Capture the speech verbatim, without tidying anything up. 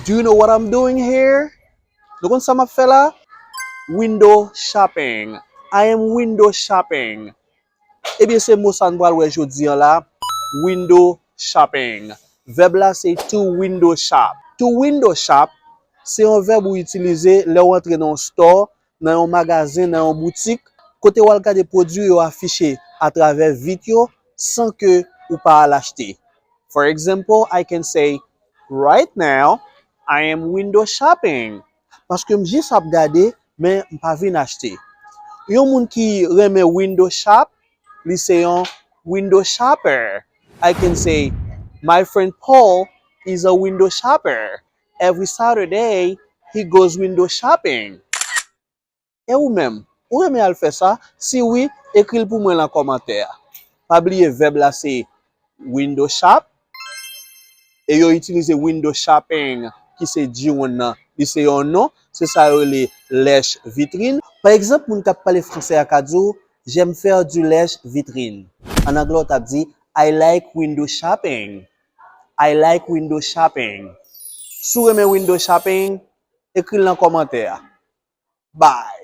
Do you know what I'm doing here? Nou konn sa m ap fè la? Window shopping. I am window shopping. Ebyen, se mo sa n pral wè jodi an la, window shopping. Vèb la se to window shop. To window shop, se yon vèb ou itilize lè w antre nan yon store, nan yon magazen, nan yon boutik, kote w al gade pwodui yo afiche atravè vit yo san ke ou pa al achte. For example, I can say, right now, I am window shopping. Paske m jis ap gade, men m pa vin achte. Yon moun ki renmen window shop, li se yon window shopper. I can say, my friend Paul is a window shopper. Every Saturday, he goes window shopping. E ou menm, ou renmen al fè sa? Si wi, ekri l pou mwen lan kòmantè a. Pa bliye vèb la se window shop. E yo itilize window shopping, ki se G one nan. Li se yon non, se sa yo rele lèch vitrin. Pa egzanp, moun k ap pale fransè a ka di w, j'aime faire du lèche vitrine. An anglè, w t ap di, I like window shopping. I like window shopping. Si w renmen window shopping, ekri l nan kòmantè a. Bye.